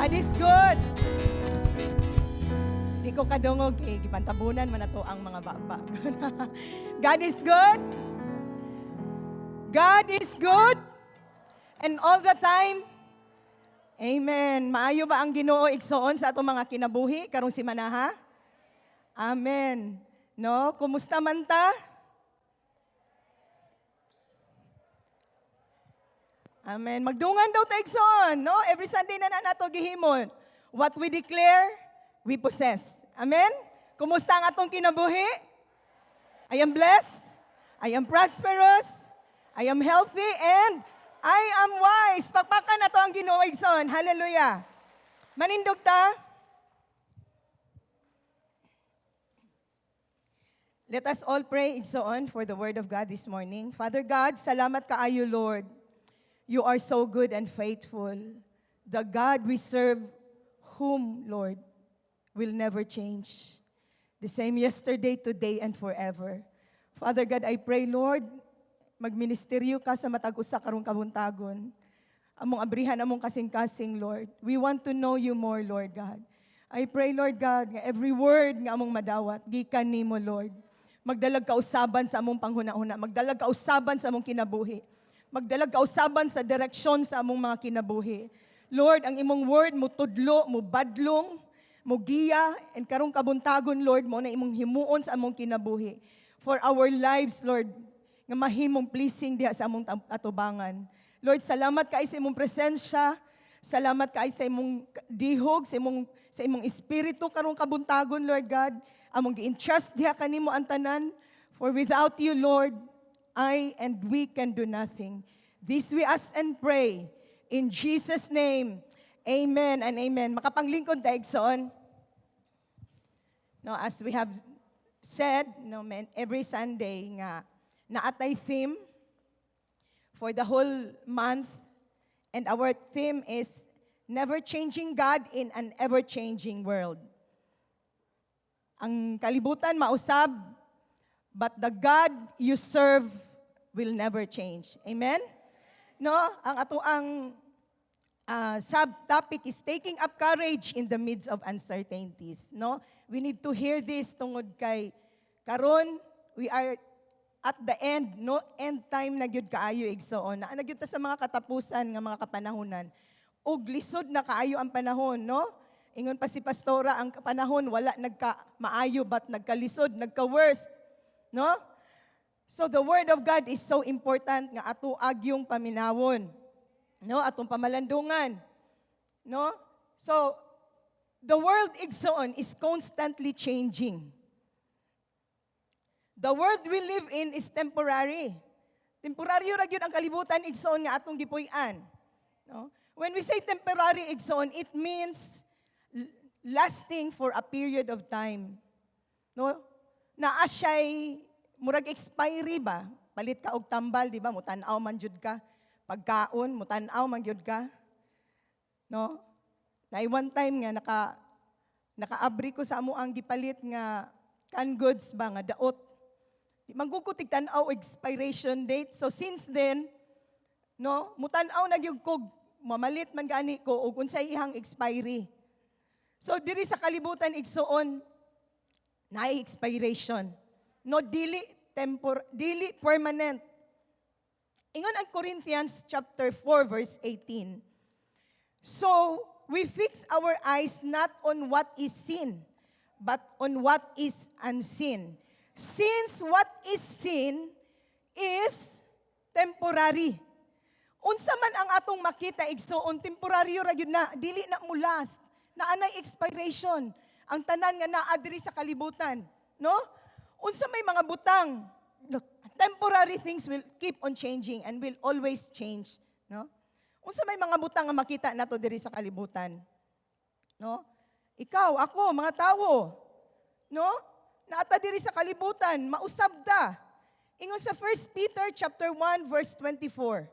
God is good. Di ko kadungog eh, gipantabunan man nato ang mga baba. God is good. God is good. And all the time. Amen. Maayo ba ang Ginoo, igsoon, sa atong mga kinabuhi karong simanaha? Amen. No, kumusta man ta? Amen. Magdungan daw ta, igsoon, no? Every Sunday na na nato gihimon. What we declare, we possess. Amen? Kumusta ang atong kinabuhi? I am blessed. I am prosperous. I am healthy and I am wise. Pakpakan nato ang Ginoo, igsoon. Hallelujah. Manindog ta. Let us all pray, igsoon, for the word of God this morning. Father God, salamat kaayo, Lord. You are so good and faithful. The God we serve, whom, Lord, will never change. The same yesterday, today, and forever. Father God, I pray, Lord, magministeryo ka sa matag usa karong kabuntagon. Among abrihan among kasing-kasing, Lord. We want to know you more, Lord God. I pray, Lord God, nga every word nga among madawat, gikan nimo, Lord. Magdalag kausaban sa among panghuna-huna, magdalag kausaban sa among kinabuhi, magdalag kausaban sa direksyon sa among mga kinabuhi. Lord, ang imong word mo tudlo, mo badlong, mo giya, and karong kabuntagon, Lord, mo na imong himuon sa among kinabuhi. For our lives, Lord, nga mahimong pleasing diha sa among atubangan. Lord, salamat kay sa imong presensya. Salamat kay sa imong dihog, sa imong espiritu karong kabuntagon, Lord God. Among gi-entrust diha kanimo ang tanan. For without you, Lord, I and we can do nothing. This we ask and pray. In Jesus' name, amen and amen. Makapanglingkod ta, igsoon. No, as we have said, no, man, every Sunday nga naatay theme for the whole month, and our theme is never changing God in an ever-changing world. Ang kalibutan mausab, but the God you serve will never change. Amen? No, ang ato ang subtopic is taking up courage in the midst of uncertainties, no? We need to hear this tungod kay karon we are at the end, no? End time na gyud kaayo, igsoon. Naa na gyud ta sa mga katapusan nga mga kapanahonan. Ug lisod na kaayo ang panahon, no? Ingon pa si pastora, ang panahon wala nagka maayo but nagkalisod, nagka-worst, no? So the word of God is so important nga ato agyong paminawon. No, atong pamalandungan. No? So the world, igsoon, is constantly changing. The world we live in is temporary. Temporaryo ra gyud ang kalibutan, igsoon, nga atong gipuy-an. No? When we say temporary, igsoon, it means lasting for a period of time. No? Naa siya'y murag expiry ba? Palit ka og tambal, di ba? Mutan-aw man jud ka. Pagkaon, mutan-aw man jud ka. No? Na one time nga nakaabri ko sa amo ang gipalit nga canned goods ba nga daot. Di man ko tig tan-aw expiration date. So since then, no, mutan-aw na gyud ko, mamalit man gani ko og unsay ihang expiry. So diri sa kalibutan, igsoon, naay expiration. No, dili permanent. Ingon ang Corinthians chapter 4 verse 18. So we fix our eyes not on what is seen, but on what is unseen. Since what is seen is temporary. Unsa man ang atong makita, igsoon, temporaryo ra gyud na, dili na mo last. Naa nay expiration. Ang tanan nga naa diri sa kalibutan, no? Unsa may mga butang, temporary things will keep on changing and will always change, no? Unsa may mga butang nga makita nato diri sa kalibutan? No? Ikaw, ako, mga tawo, no? Naa ta diri sa kalibutan, mausab ta. Ingon sa 1 Peter chapter 1 verse 24.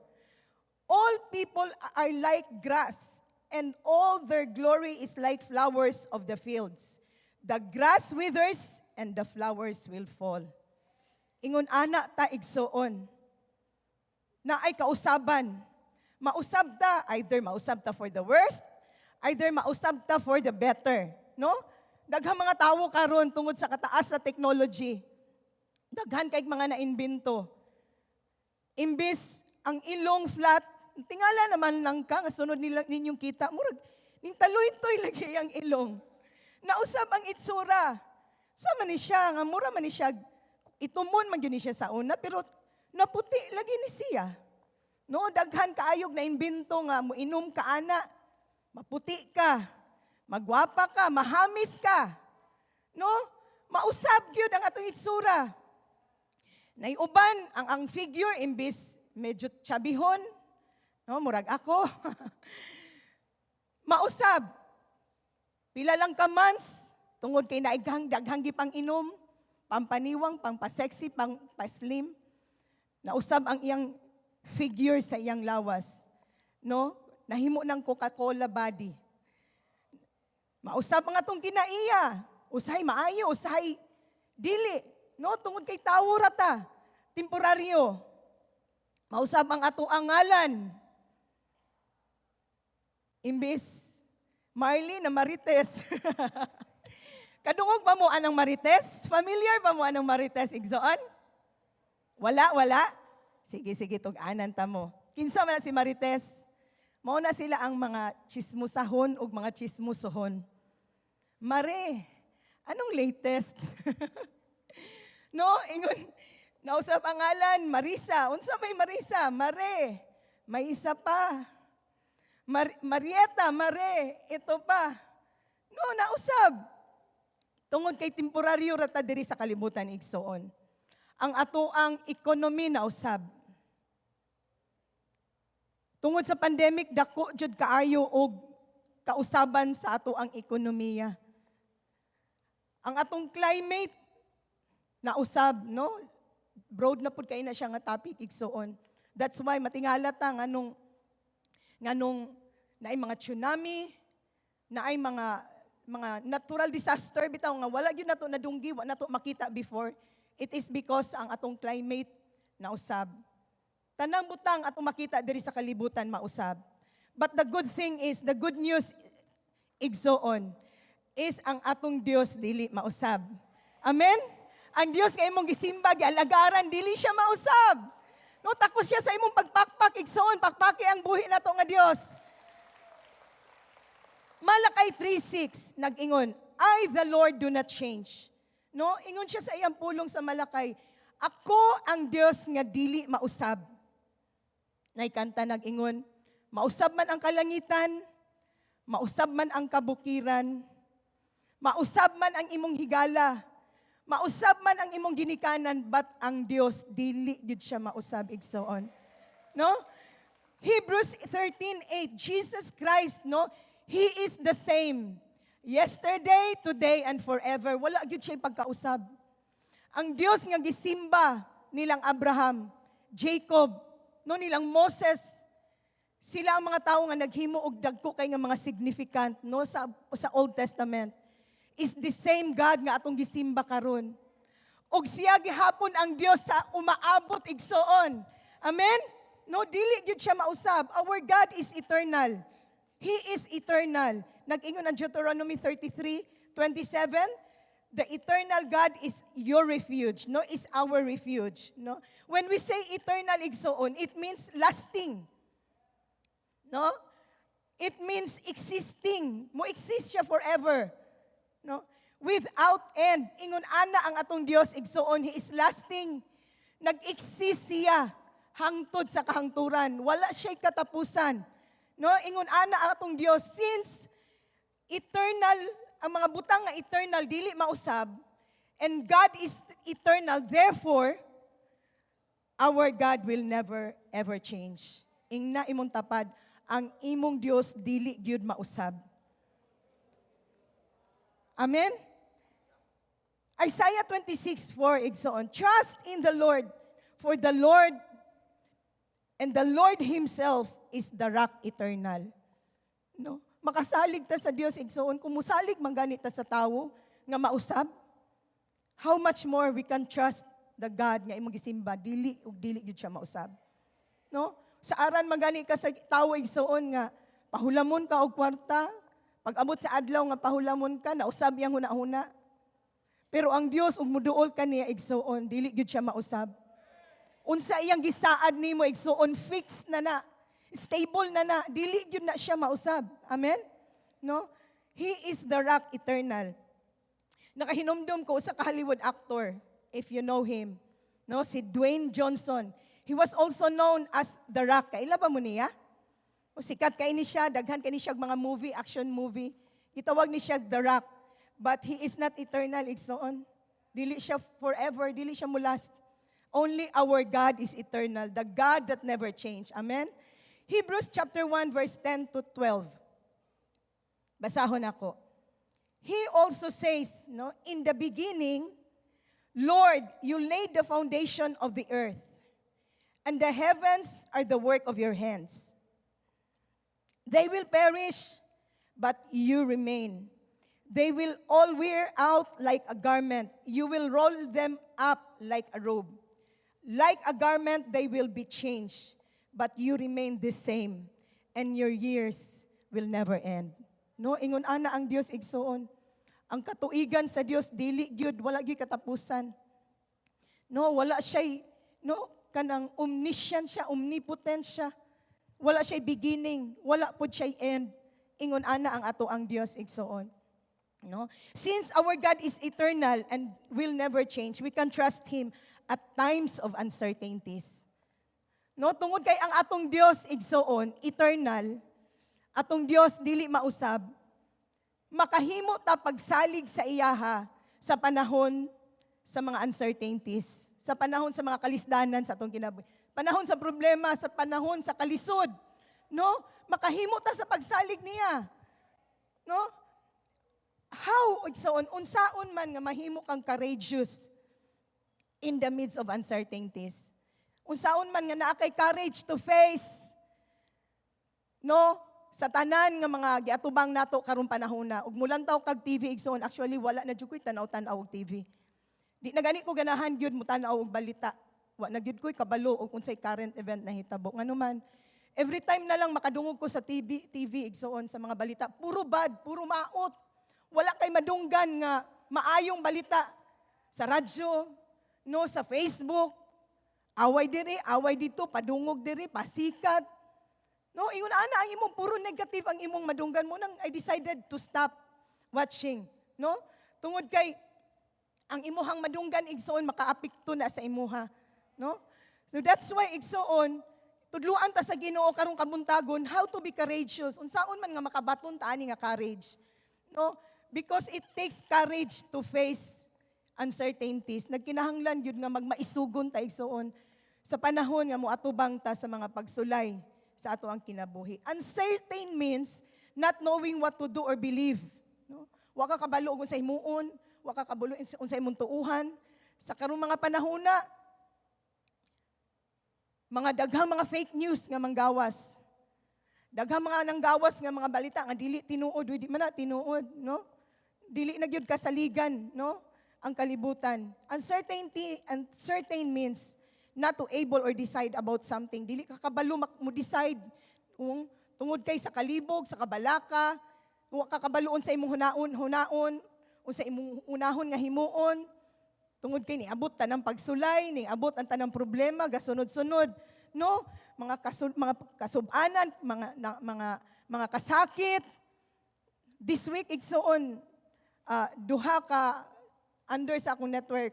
All people are like grass, and all their glory is like flowers of the fields. The grass withers and the flowers will fall. Ingon ana ta, igsoon. Naay kausaban. Mausab ta, either mausab ta for the worst, Either mausab ta for the better, no? Daghang mga tawo karon, tungod sa kataas sa technology, daghan kay mga naimbento. Imbis ang ilong flat, tingala naman lang ka nga sunod nila ninyong kita, murag ning taloy-toy lagi ang ilong. Nausab ang itsura. So man ni siya nga mura man ni siya, itumon man gyud ni siya sa una, pero naputi lagi ni siya. No, daghan kaayog na imbento nga moinom ka ana, maputi ka, magwapa ka, mahamis ka. No? Mausab gyud ang atong itsura. Naiuban ang figure, imbis medyo chubbyhon, no, murag ako. Mausab. Pila lang ka months, tungod kay naighang daghang gipang inom, pampaniwang, pangpa-sexy, pang-slim. Nausab ang iyang figure sa iyang lawas. No? Nahimo ng Coca-Cola body. Mausab ang atong kinaiya. Usahay maayo, usahay dili. No, tungod kay tawo ra ta. Temporaryo. Mausab ang atong ngalan. Imbis Marley na Marites. Kadungog ba mo anang Marites? Familiar ba mo anang Marites, igsoon? Wala, wala? Sige, sige, tug-anan ta mo. Kinsa man na si Marites? Mao na sila ang mga chismusahon ug mga chismusohon. Mare, anong latest? No, ingon, nausab ang ngalan, Marisa. Unsa may Marisa? Mare, may isa pa. Marieta, Mare, ito pa. No, nausab. Tungod kay temporaryo ra ta diri sa kalibutan, igsoon. Ang atoang economy nausab. Tungod sa pandemic, dako jud kaayo og kausaban sa ato ang ekonomiya. Ang atong climate nausab, no? Broad na pud kay na siya nga topic, igsoon. That's why matingala ta nganong naay mga tsunami, naay mga natural disaster bitaw nga wala gyud nato nadunggi, wa nato makita before. It is because ang atong climate nausab. Tanang butang atong makita diri sa kalibutan mausab. But the good thing is, the good news, igsoon, is ang atong Dios dili mausab. Amen? Ang Dios nga imong gisimba, gialagaran, dili siya mausab. No, takos siya sa imong pagpakpak, igsoon, pakpaki ang buhi nato nga Dios. Malakay 3:6 nag-ingon, "I the Lord do not change." No, ingon siya sa iyang pulong sa Malakay, "Ako ang Dios nga dili mausab." Nay kanta nag-ingon, "Mausab man ang kalangitan, mausab man ang kabukiran, mausab man ang imong higala, mausab man ang imong ginikanan, but ang Dios dili gyud siya mausab," igsoon. No? Hebrews 13:8, Jesus Christ, no? He is the same yesterday, today, and forever. Wala gyud siya pagkausab. Ang Dios nga gisimba nilang Abraham, Jacob, no, nilang Moses, sila ang mga tao nga naghimo og dagko kay nga mga significant, no, sa Old Testament. Is the same God nga atong gisimba karon. Og siya gihapon ang Dios sa umaabot, igsoon. Amen? No, dili gyud siya mausab. Our God is eternal. He is eternal. Nag-ingon ang Deuteronomy 33:27, "The eternal God is your refuge," no? Is our refuge, no? When we say eternal, igsoon, it means lasting. No? It means existing. Mo exist siya forever. No? Without end. Ingon ana ang atong Dios, igsoon, He is lasting. Nag-exist siya hangtod sa kahangturan. Wala siya'y katapusan. No? Ingon ana ang atong Dios, since eternal ang mga butang nga eternal dili mausab and God is eternal, therefore our God will never ever change. Ingna imong tapad, "Ang imong Dios dili gyud mausab." Amen? Isaiah 26:4, igsoon, "Trust in the Lord, for the Lord and the Lord Himself is the rock eternal." No? Makasalig ta sa Dios, igsoon, kung musalig man gani ta sa tawo nga mausab, how much more we can trust the God nga imong gisimba, dili ug dili gyud siya mausab. No? Sa aran man gani ka sa tawo, igsoon, nga pahulamon ka og kwarta, Pag abot sa adlaw nga pahulamon ka, nausab iyang huna-huna. Pero ang Dios, ug muduol ka niya, igsuon, dili gyud siya mausab. Unsa iyang gisaad nimo, igsuon, fixed na na. Stable na na, dili gyud na siya mausab. Amen? No? He is the rock eternal. Nakahinumdum ko sa Hollywood actor, if you know him. No, si Dwayne Johnson. He was also known as The Rock. Kaila ba mo niya? O sikat kay ni siya, daghan kay ni siya mga movie, action movie. Gitawag ni siya The Rock. But he is not eternal, igsoon. Dili siya forever, dili siya mo-last. Only our God is eternal, the God that never change. Amen? Hebrews chapter 1 verse 10 to 12. Basahon ako. He also says, no, "In the beginning, Lord, you laid the foundation of the earth, and the heavens are the work of your hands. They will perish, but you remain. They will all wear out like a garment. You will roll them up like a robe. Like a garment, they will be changed, but you remain the same, and your years will never end." No, ingon ana ang Dios, igsuon. Ang katuigan sa Dios dili gyud, wala gyud katapusan. No, wala siya, no, kanang omniscient siya, omnipotent siya. Wala siya beginning, wala pud siya end. Ingon ana ang ato ang Dios, igsuon. No? Since our God is eternal and will never change, we can trust Him at times of uncertainties. No, tungod kay ang atong Dios, igsuon, eternal, atong Dios dili mausab, makahimo ta pagsalig sa iyaha sa panahon sa mga uncertainties, sa panahon sa mga kalisdanan sa atong kinabuhi, panahon sa problema, sa panahon sa kalisod, no? Makahimo ta sa pagsalig niya. No? How, igsoon, unsaon man nga mahimo kang courageous in the midst of uncertainties? Unsaon man nga naa kay courage to face, no, sa tanan nga mga giatubang nato karong panahona? Ug mulantaw kag TV, igsoon, actually wala na jud ko'y tan-aw-tan-aw og TV. Di na gani ko ganahan gyud mo tan-aw og balita. Wa na gyud ko'y kabalo og unsay current event na hitabo. Ngano man, every time na lang makadungog ko sa TV, igsoon, sa mga balita, puro bad, puro maot. Wala kay madunggan nga maayong balita sa radyo, no, sa Facebook. Away diri, away dito, padungog diri, pasikat. No, ingon ana ang imong puro negative ang imong madunggan mo nang I decided to stop watching, no? Tungod kay ang imuhang madunggan, igsoon, makaapekto na sa imuha, no? So that's why, igsoon, tudluan ta sa Ginoo karong kabuntagon how to be courageous. Unsaon man nga makabaton ta ani nga courage, no? Because it takes courage to face uncertainties. Nagkinahanglan gyud nga magmaisugon ta, igsoon, sa panahon nga moatubang ta sa mga pagsulay sa ato ang kinabuhi. Uncertain means not knowing what to do or believe. No? Wa ka kabalo kung sa himuon, wa ka kabalo unsa imong tuuhan. Sa karong mga panahona, mga daghang mga fake news nga manggawas. Daghang mga nanggawas nga mga balita nga dili tinuod, uy, di man na tinuod, no? Dili na gyud kasaligan, no? Ang kalibutan. Uncertainty, uncertain means not to able or decide about something. Dili ka kabalo mo decide kung tungod kay sa kalibog, sa kabalaka, wa ka kabalo unsa imong hunaon, unsa imong unahon nga himuon. Tungod kay niabot tanang pagsulay, niabot ang tanang problema, gasunod-sunod, no? Mga kasubanan, mga kasakit. This week, igsoon, duha ka under sa akong network.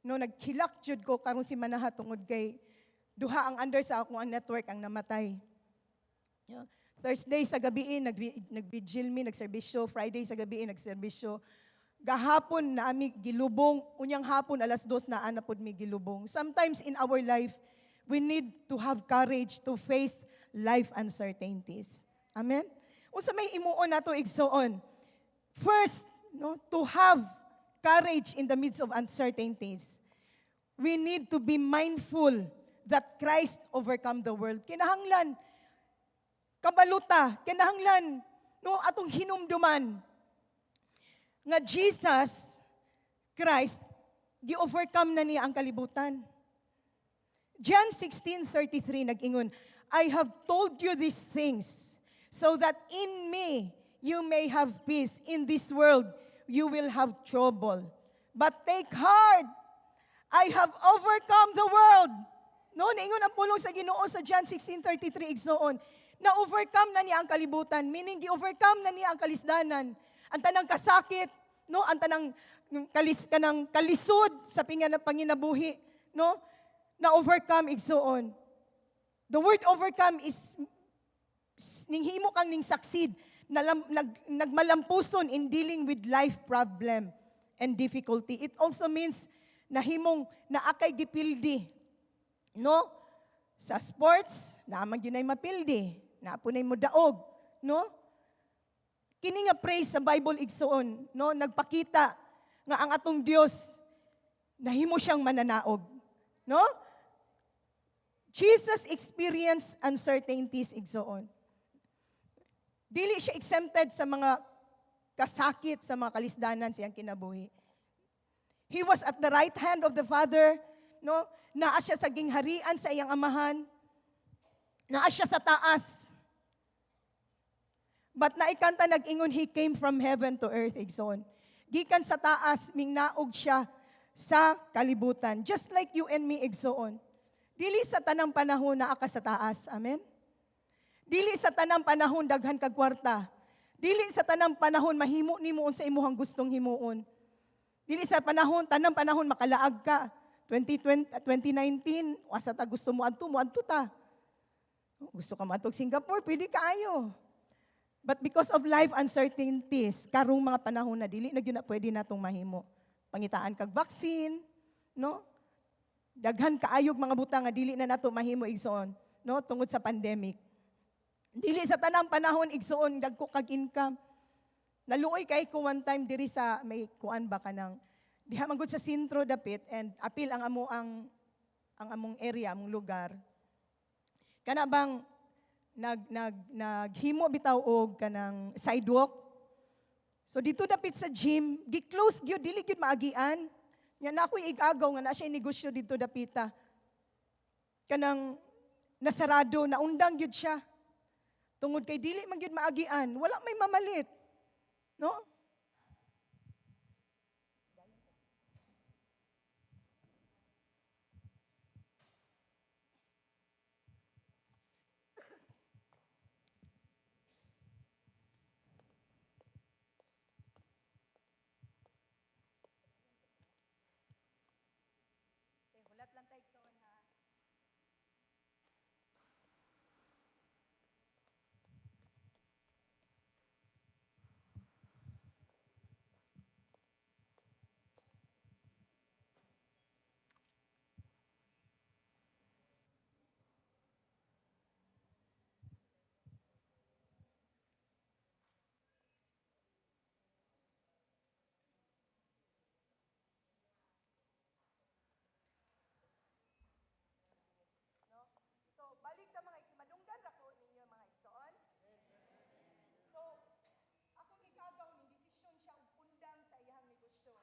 No, nagkilak jud ko karong simanaha tungod kay duha ang under sa akong network ang namatay. Yeah. Thursday sa gabi nag-vigil mi, nagserbisyo. Friday sa gabi nagserbisyo. Gahapon na ami gilubong, unyang hapon alas 2 na ana pod mi gilubong. Sometimes in our life, we need to have courage to face life uncertainties. Amen? Unsa may himuon nato, igsoon? First, no, to have courage in the midst of uncertainties, we need to be mindful that Christ overcome the world. Kinahanglan kabalo ta, kinahanglan, no, atong hinumduman nga Jesus Christ gi-overcome na niya ang kalibutan. John 16:33 nag-ingon, "I have told you these things so that in me you may have peace. In this world, you will have trouble. But take heart, I have overcome the world." No, naingon ang pulong sa Ginoo sa John 16:33, igsoon. Na overcome na niya ang kalibutan, meaning gi-overcome na niya ang kalisdanan, ang tanang kasakit, no, ang tanang kalis kanang kalisod sa pingan ng panginabuhi, no? Na overcome, igsoon. The word "overcome" is ning himo kang ning succeed, nalam, nagmalampuson in dealing with life problem and difficulty. It also means nahimong naa kay gipildi. No? Sa sports, naa man gyud mapildi, naa po mo daog, no? Kini nga phrase sa Bible, igsoon, no, nagpakita nga ang atong Dios nahimo siyang mananaog, no? Jesus experienced uncertainties, igsoon. Dili siya exempted sa mga kasakit, sa mga kalisdanan siyang kinabuhi. He was at the right hand of the Father, no? Naa siya sa gingharian sa iyang amahan. Naa siya sa taas. But naay kanta nag-ingon, "He came from heaven to earth," igsoon. Gikan sa taas, mingnaog siya sa kalibutan. Just like you and me, igsoon. Dili sa tanang panahon naa ka sa taas. Amen? Dili sa tanang panahon daghan kag kwarta. Dili sa tanang panahon mahimo nimo unsa imuhang gustong himuon. Dili sa panahon, tanang panahon makalaag ka. 2020, 2019, asa ta gusto mo adto, mo adto ta. Gusto ka moadtog Singapore, pwede kaayo. But because of life uncertainties, karong mga panahon na dili na gyud na pwede natong mahimo. Pangitaan kag vaccine, no? Daghan kaayog mga butang nga dili na nato mahimo, igsoon, no, tungod sa pandemic. Dili sa tanang panahon, igsoon, dagko kag income. Naluoy kay ko one time diri sa may kuan ba kanang diha man gud sa sentro dapit and apil ang among area, among lugar. Kana bang nag nag naghimo bitaw og kanang sidewalk. So dito dapit sa gym, gi-close gyud, dili gyud maagian. Nya na ako'y igagaw nga na siya negosyo dito dapita. Kanang nasarado, naundang gyud siya. Tungod kay dili man gyud maagian, wala may mamalit. No? Hulat lang tayo, igsoon, ha. No? So, balik ta, mga igsoon. Madunggan ra ko ninyo, mga igsoon. So, akong igagaw ni desisyon siya og undang sa iyang negosyo.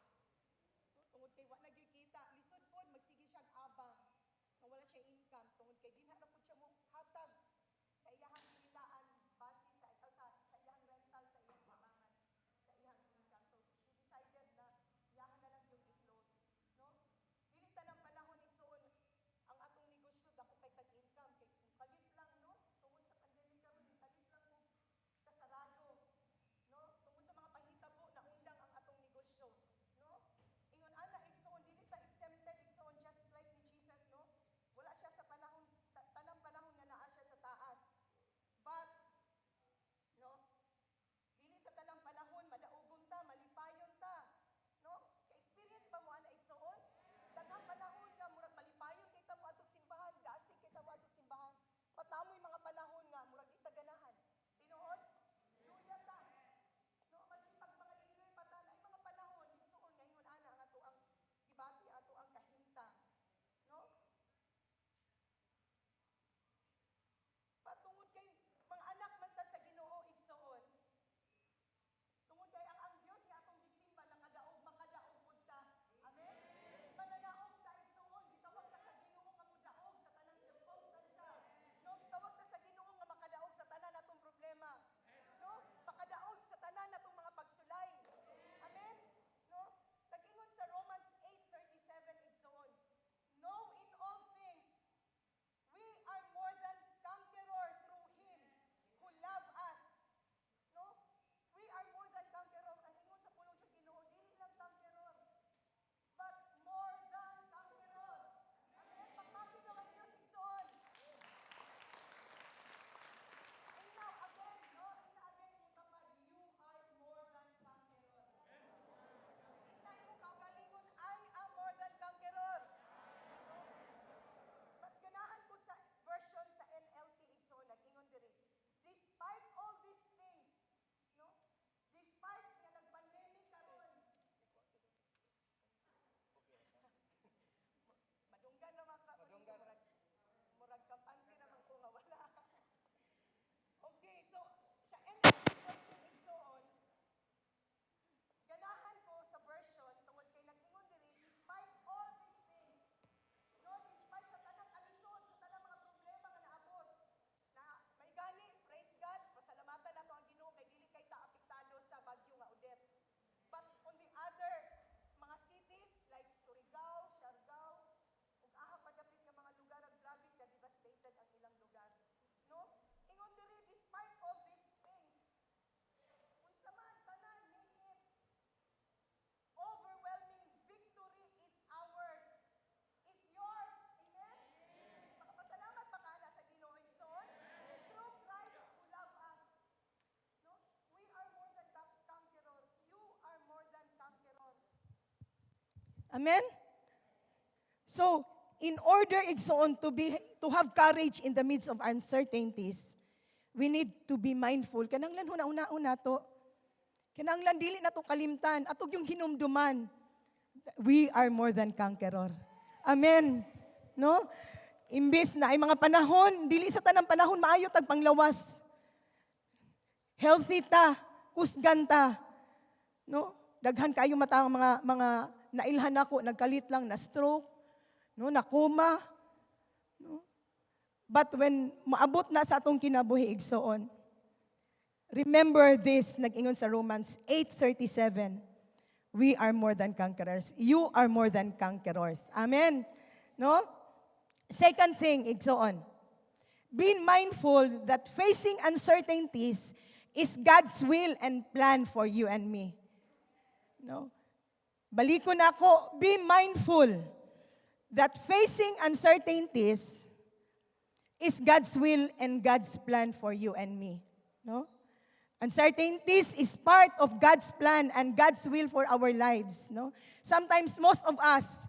No, tungod kay wa na gyud kita, lisod pod magsige siya og abang nga wala siya income tungod kay dinha ra pud siya mo hatag sa iyang kitaan base sa iyang rental, sa iyang abangan, sa iyang income. So she decided na iyahan na lang yung i-close, no? Dili tanang panahon, igsoon, ang atong negosyo dako kay tag income kay kung kalit lang, no, tungod sa pandemic karon kalit lang og kasarado, no, tungod sa mga panghitabo naundang ang atong negosyo, no? Ingon ana, igsoon, dili ta exempted, igsoon, just like ni Jesus, no? Wala siya sa panahon tanang Amen? So, in order, igsoon, to have courage in the midst of uncertainties, we need to be mindful. Kananglan huna-huna to. Kinanglan dili na to kalimtan. Ato gyung hinumduman. We are more than conqueror. Amen. No? Imbis na ay mga panahon, dili sa tanang panahon maayo tag panglawas. Healthy ta, kusgan ta. No? Daghan kayo mata ang mga nailhan nako, nagkalit lang na stroke, no, na coma. No? But when maabot na sa atong kinabuhi, igsoon, remember this, nag-ingon sa Romans 8:37, we are more than conquerors. You are more than conquerors. Amen. No? Second thing, igsoon, be mindful that facing uncertainties is God's will and plan for you and me. No? Balikon ako, be mindful that facing uncertainties is God's will and God's plan for you and me. No? Uncertainties is part of God's plan and God's will for our lives. No? Sometimes most of us,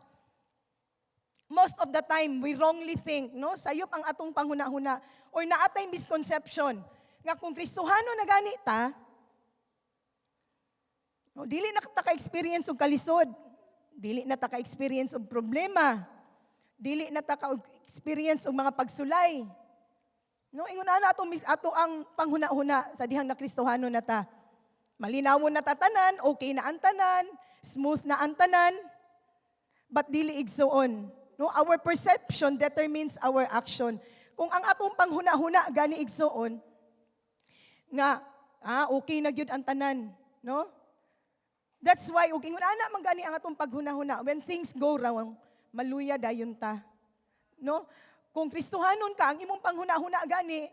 most of the time, we wrongly think, no? Sayop ang atong panghuna-huna or naatay misconception nga kung Kristohano na gani ta, no, dili na ta ka-experience og kalisod, dili na ta ka-experience og problema, dili na ta ka-experience og mga pagsulay. No, ingon ana ato ang panghuna-huna sa dihang na Kristohano na ta. Malinawon na ta tanan, okay na ang tanan, smooth na ang tanan, but dili, igsoon. No, our perception determines our action. Kung ang atong panghuna-huna gani, igsoon, nga okay na gyud ang tanan, no? That's why ug ingon ana man gani ang atong paghuna-huna, when things go wrong, maluya dayon ta. No? Kung Kristohanon ka, ang imong panghuna-huna gani,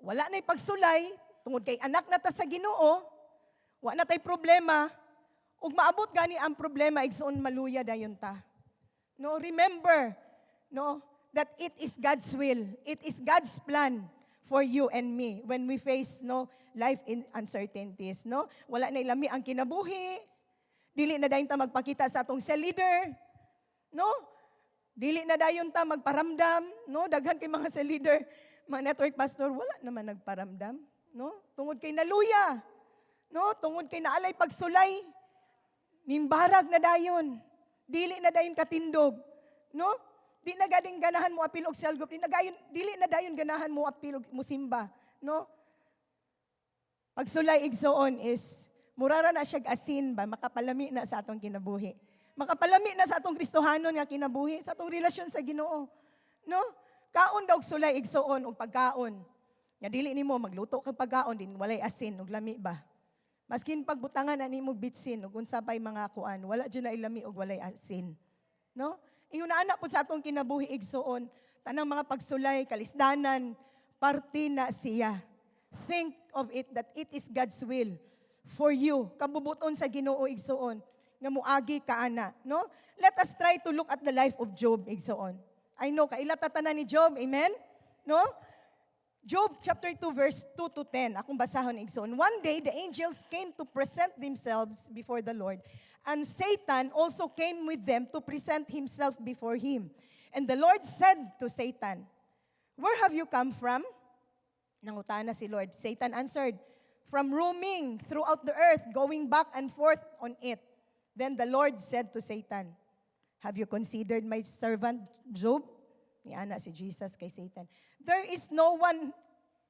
wala na'y pagsulay, tungod kay anak na ta sa Ginoo, wa na tay problema, ug maabot gani ang problema, igsoon, maluya dayon ta. No, remember, no, that it is God's will, it is God's plan for you and me when we face, no, life in uncertainties, no? Wala na lami ang kinabuhi. Dili na dayon ta magpakita sa atong cell leader. No? Dili na dayon ta magparamdam, no? Daghan kay mga cell leader, mga network pastor, wala naman nagparamdam, no? Tungod kay naluya. No? Tungod kay naalay pagsulay. Nimbarag na dayon. Dili na dayon katindog. No? Di na galing ganahan mo apil og cell group, dili na dayon ganahan mo apil og musimba, no? Pagsulay, igsoon, is murara na siya asin ba, makapalami na sa atong kinabuhi. Makapalami na sa atong Kristohanon nga kinabuhi, sa atong relasyon sa Ginoo. No? Kaon daw og sulay, igsoon, og pagkaon. Nga dili nimo magluto kag pagkaon din walay asin ug lami ba? Maskin pagbutangan na nimo bitsin ug unsa pay mga kuan, wala jud na ilami og walay asin. No? Ingon na ana pud sa atong kinabuhi, igsoon, tanang mga pagsulay, kalisdanan, parte na siya. Think of it that it is God's will for you. Kabubuton sa Ginoo, igsoon, nga muagi ka ana, no? Let us try to look at the life of Job, igsoon. I know kaila ta tanan ni Job, amen? No? Job chapter 2 verse 2 to 10. Akong basahon, igsoon. "One day the angels came to present themselves before the Lord, and Satan also came with them to present himself before him. And the Lord said to Satan, 'Where have you come from?' Nangutana si Lord. Satan answered, 'From roaming throughout the earth, going back and forth on it.' Then the Lord said to Satan, 'Have you considered my servant Job?'" Niana si Jesus kay Satan. "There is no one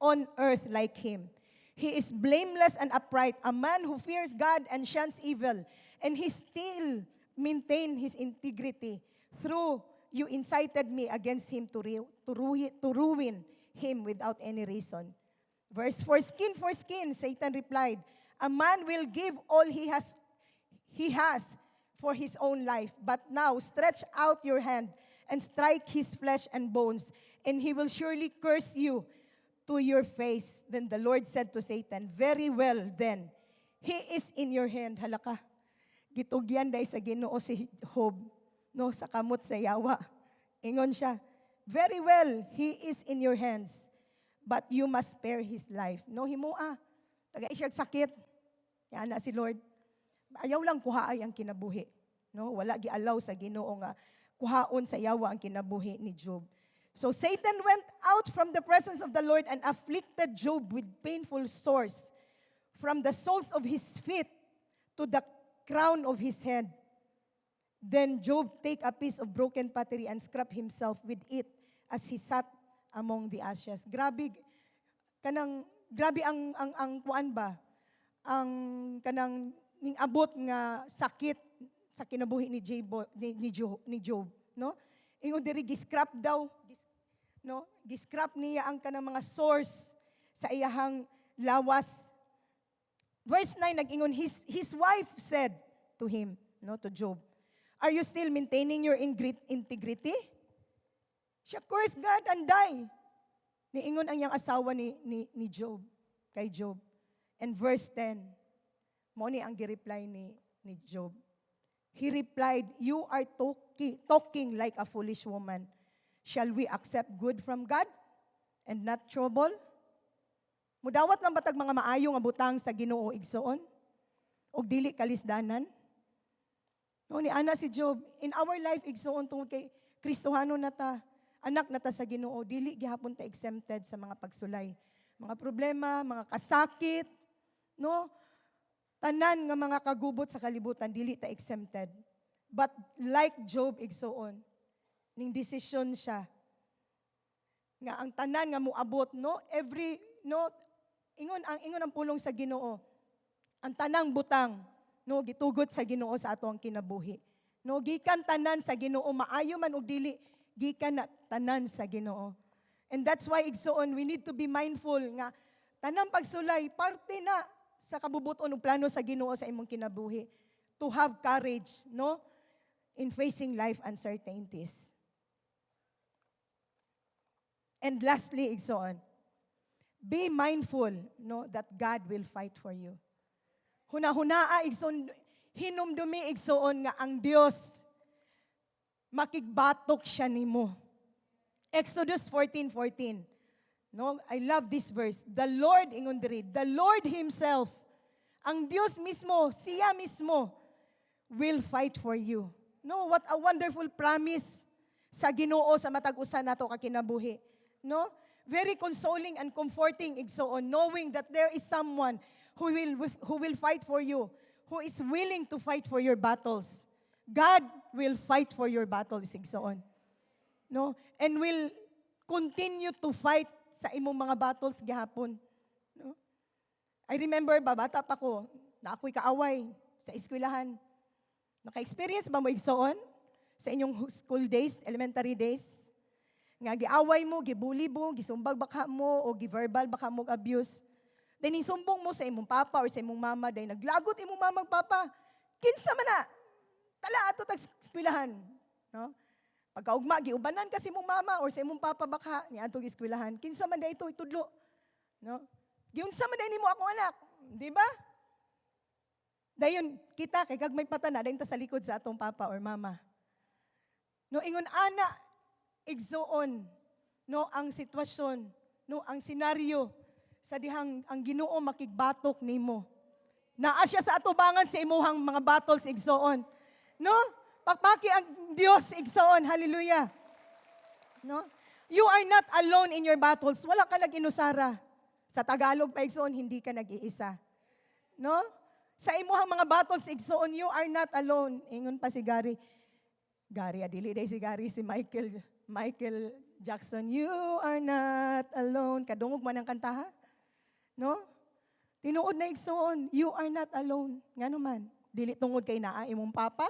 on earth like him. He is blameless and upright, a man who fears God and shuns evil, and he still maintain his integrity though you incited me against him to ruin him without any reason." Verse 4, "Skin for skin," Satan replied. "A man will give all he has for his own life. But now stretch out your hand and strike his flesh and bones, and he will surely curse you to your face." Then the Lord said to Satan, "Very well then, he is in your hand." Halaka. Gitugyan dahil sa Ginoo si Job, no, sa kamot sa yawa. Ingon siya, "Very well, he is in your hands, but you must spare his life." No, himua. Tagai siya sakit. Yan na si Lord. Ayaw lang kuha ay ang kinabuhi. No, wala gialaw sa Ginoo nga kuhaon sa yawa ang kinabuhi ni Job. So Satan went out from the presence of the Lord and afflicted Job with painful sores from the soles of his feet to the crown of his head. Then Job take a piece of broken pottery and scraped himself with it as he sat among the ashes. Grabe kanang grabe ang kuan ba? Ang kanang ning abot nga sakit sa kinabuhi ni Job ni Job, no? Ingon diri, giscrap daw, no? Giscrap niya ang kanang mga sores sa iyahang lawas. Verse 9 nag-ingon, his wife said to him, no, to Job, "Are you still maintaining your integrity? Siya, curse God and die." Niingon ang iyang asawa ni Job, kay Job. And verse 10, mo ni ang gi-reply ni Job. He replied, "You are talking like a foolish woman. Shall we accept good from God and not trouble?" Mudawat lang batag mga maayo nga butang sa Ginoo, igsoon? Og dili kalisdanan? No, ni ana si Job, in our life, igsoon, tungod kay Kristohano na ta, anak na ta sa Ginoo, dili gihapon ta exempted sa mga pagsulay. Mga problema, mga kasakit, no? Tanan nga mga kagubot sa kalibutan, dili ta exempted. But like Job, igsoon, ning desisyon siya nga ang tanan nga moabot, no, every, no, ingon ang pulong sa Ginoo, ang tanang butang, no, gitugot sa Ginoo sa ato ang kinabuhi, no? Gikan tanan sa Ginoo, maayo man og dili, gikan na tanan sa Ginoo. And that's why, igsoon, we need to be mindful nga tanang pagsulay parte na sa kabubuton ug plano sa Ginoo sa imong kinabuhi, to have courage, no, in facing life uncertainties. And lastly, igsoon, be mindful, no, that God will fight for you. Huna-hunaa, igsoon, hinumdumi, igsoon, nga ang Dios makigbatok siya nimo. Exodus 14:14. No, I love this verse. The Lord, ingon diri, the Lord himself, ang Dios mismo, siya mismo will fight for you. No, what a wonderful promise sa Ginoo sa matag usa nato ka kinabuhi. No? Very consoling and comforting, igsoon, knowing that there is someone who will fight for you, who is willing to fight for your battles. God will fight for your battles, igsoon. No? And will continue to fight sa imong mga battles gihapon. No? I remember, babata pa ko, na ako'y kaaway sa eskwelahan. Naka-experience ba mo, igsoon, sa inyong school days, elementary days? Nga giaway mo, gibully mo, gisumbag baka mo, o giverbal baka mo abuse. Then isumbong mo sa imong papa or sa imong mama, dahil naglagot imong mama ug papa. "Kinsa man na? Tala ato tag eskwelahan." No? Pagkaugma, giubanan ka sa imong mama or sa imong papa baka ni adtong eskwelahan. "Kinsa man diay ito, itudlo?" No? "Giunsa man diay nimo akong anak?" Di ba? Dayon kita kay kag may pata na dayon ta sa likod sa atong papa or mama. No, ingon ana, igsoon, no, ang sitwasyon, no, ang senaryo sa dihang ang Ginoo makigbatok nimo. Naa siya sa atubangan sa imuhang mga battles, igsoon. No? Pakpaki ang Dios, igsoon. Hallelujah. No? You are not alone in your battles. Wala ka nag-inusara. Sa Tagalog pa, igsoon, hindi ka nag-iisa. No? Sa imuhang mga battles, igsoon, you are not alone. Ingon pa si Gary. Gary, adili day si Gary, si Michael Jackson. "You are not alone." Kadungog man ang kanta, ha? No? Tinuod na, igsoon, you are not alone. Ngano man, dili tungod kay naa imong papa,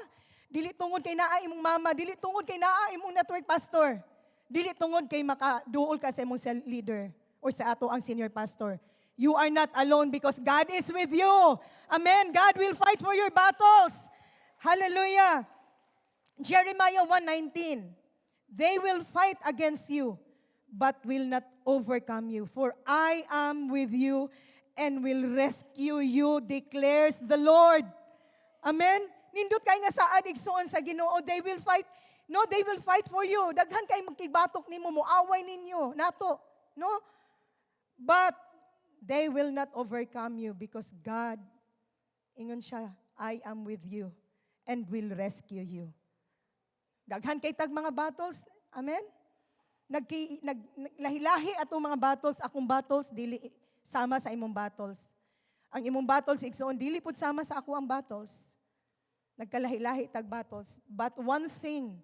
dili tungod kay naa imong mama, dili tungod kay naa imong network pastor, dili tungod kay makaduol ka sa imong cell leader or sa ato ang senior pastor. You are not alone because God is with you. Amen. God will fight for your battles. Hallelujah. Jeremiah 1:19. "They will fight against you, but will not overcome you. For I am with you and will rescue you, declares the Lord." Amen? Nindot kay nga saad, igsoon, sa Ginoo. They will fight. No, they will fight for you. Daghan kay magkigbatok nimo, moaway ninyo nato, no? But they will not overcome you because God, ingon siya, "I am with you." and will rescue you. Daghan kay tag mga battles. Amen? Nagki, nag, lahi-lahi atong mga battles, akong battles dili sama sa imong battles. Ang imong battles, igsoon, dili pud sama sa ako ang battles. Nagkalahi-lahi tag battles. But one thing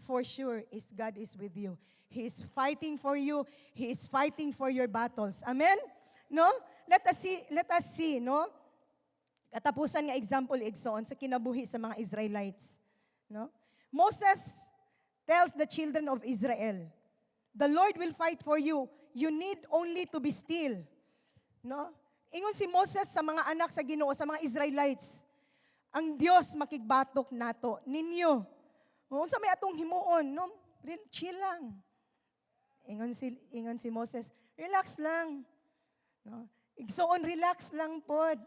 for sure is God is with you. He is fighting for you. He is fighting for your battles. Amen? No? Let us see, no? Katapusan nga example, igsoon, sa kinabuhi sa mga Israelites, no? Moses tells the children of Israel, "The Lord will fight for you. You need only to be still." No? Ingon si Moses sa mga anak sa Ginoo, sa mga Israelites, "Ang Dios makigbatok nato ninyo. Unsa may atong himuon, no? Chill lang." Ingon si Moses, "Relax lang." No? Igsoon, relax lang pod.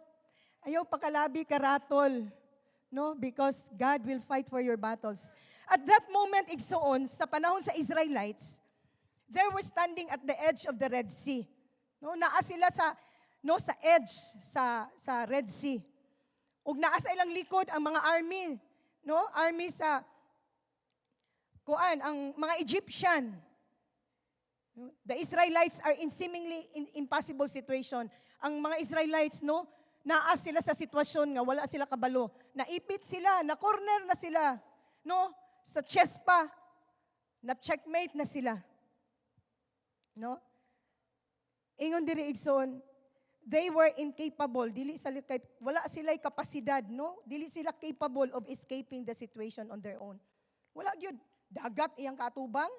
Ayaw pakalabi karatol. No? Because God will fight for your battles. At that moment, igsoon, sa panahon sa Israelites, they were standing at the edge of the Red Sea. No, naa sila sa, no, sa edge sa Red Sea. Ug naa sa ilang likod ang mga army, no? Army sa kuan, ang mga Egyptian. No? The Israelites are in seemingly in impossible situation. Ang mga Israelites, no, naa sila sa sitwasyon nga wala sila kabalo. Naipit sila, na corner na sila, no? Sa chess pa, na checkmate na sila. No? Ingon diri, igsoon, they were incapable, dili sila kay wala sila kapasidad, no? Dili sila capable of escaping the situation on their own. Wala gyud, dagat iyang katubang.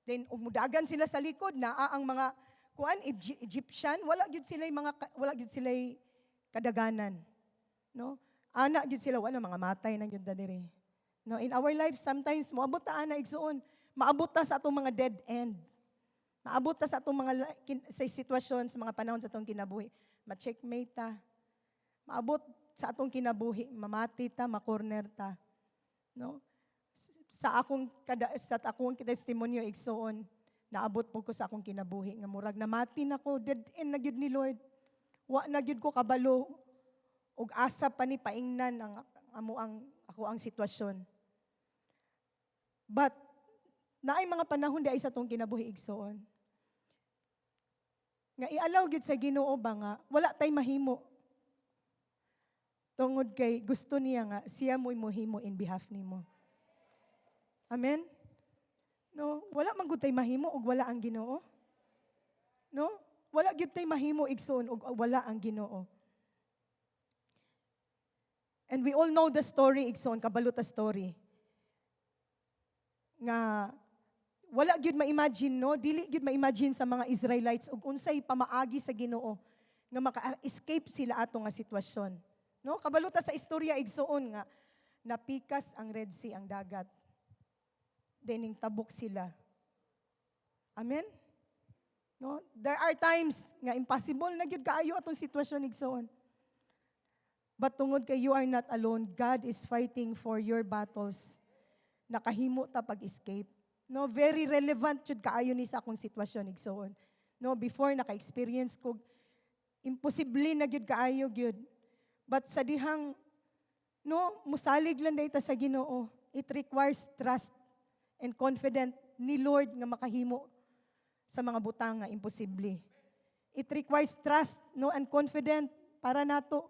Then umudagan sila sa likod, naa ang mga kuan, Egyptian, wala gyud sila kadaganan. No? Ana gyud sila, wala mga matay na gyud ta diri. No, in our lives sometimes moabot ta ana, igsoon, maabot ta sa atong mga dead end. Maabot ta sa atong mga sa sitwasyon sa mga panahon sa atong kinabuhi. Ma-checkmate ta. Maabot sa atong kinabuhi, mamati ta, ma-corner ta. No? Sa akong testimonyo, igsoon, naabot po ko sa akong kinabuhi nga murag namati na ko, dead end na gyud ni Lord. Wa na gyud ko kabalo ug asa pa ni paingnan ang amo ang ako ang sitwasyon. But naay mga panahon di ay sa atong kinabuhi, igsoon, nga i-allow gyud sa Ginoo ba nga wala tay mahimo. Tungod kay gusto niya nga siya mo'y mohimo in behalf nimo. Amen? No, wala man gud tay mahimo ug wala ang Ginoo. No? Wala gyud tay mahimo, igsoon, ug wala ang Ginoo. And we all know the story, igsoon, kabalo ta story. Nga wala gyud ma-imagine, no? Dili gyud ma-imagine sa mga Israelites ug unsay pamaagi sa Ginoo nga maka-escape sila ato nga sitwasyon. No? Kabalo ta sa istorya, igsoon, nga napikas ang Red Sea, ang dagat. Then tabok sila. Amen? No? There are times nga impossible na gyud kaayo atong sitwasyon, igsoon. But tungod kay you are not alone, God is fighting for your battles. Nakahimo ta pag-escape. No, very relevant jud kaayo ni sa akong sitwasyon, igsoon. No, before naka-experience ko imposible na gyud kaayo gyud. But sa dihang, no, musalig lang diay ta sa Ginoo. It requires trust and confident ni Lord nga makahimo sa mga butang nga imposible. It requires trust, no, and confident para nato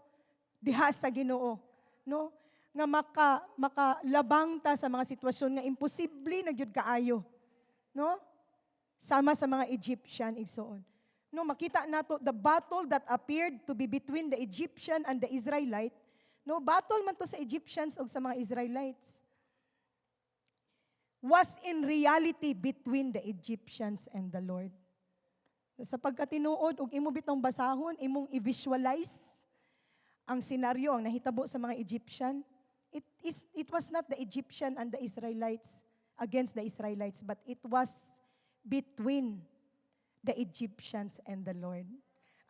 diha sa Ginoo, no, nga makalabang ta sa mga sitwasyon nga imposible na gyud kaayo, no? Sama sa mga Egyptian, igsoon. No, makita nato the battle that appeared to be between the Egyptian and the Israelite. No, battle man to sa Egyptians ug sa mga Israelites, was in reality between the Egyptians and the Lord. Sa pagkatinuod ug imo bitong basahon, imong i-visualize ang senaryo ang nahitabo sa mga Egyptian, it was not the Egyptian and the Israelites against the Israelites, but it was between the Egyptians and the Lord.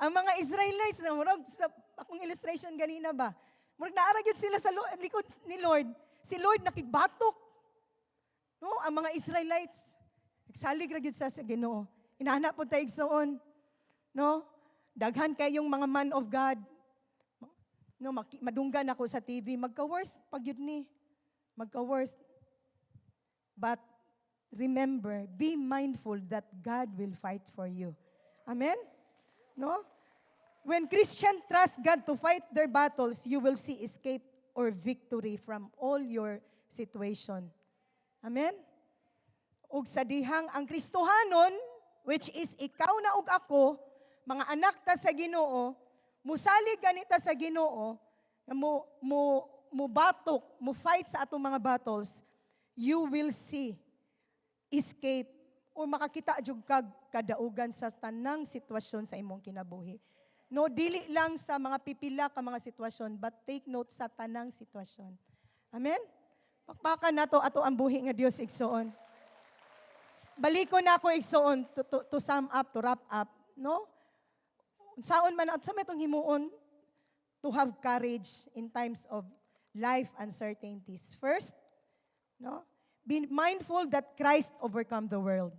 Ang mga Israelites, na murag akong illustration ganina ba? Murag naa ra gyud sila sa likod ni Lord. Si Lord nakigbatok. No, ang mga Israelites nagsalig ra gyud sa Ginoo. Inana pod ta, igsoon. No? Daghan kayong mga man of God. No, madunggan ako sa TV, magka-worst pag yun ni. Magka-worst. But remember, be mindful that God will fight for you. Amen? No? When Christian trust God to fight their battles, you will see escape or victory from all your situation. Amen? Ug sa dihang ang Kristohanon, which is ikaw na ug ako, mga anak ta sa Ginoo, musalig ganita sa Ginoo, nga mo batok, mo fight sa atong mga battles, you will see escape o makakita jud kag kadaugan sa tanang sitwasyon sa imong kinabuhi. No, dili lang sa mga pipila ka mga sitwasyon, but take note, sa tanang sitwasyon. Amen? Pakpakan nato ato ang buhi nga Dios, igsoon. Baliko na ako, igsoon, to sum up, to wrap up, no? Saon man at sa may itong himuon to have courage in times of life uncertainties. First, no? Be mindful that Christ overcome the world.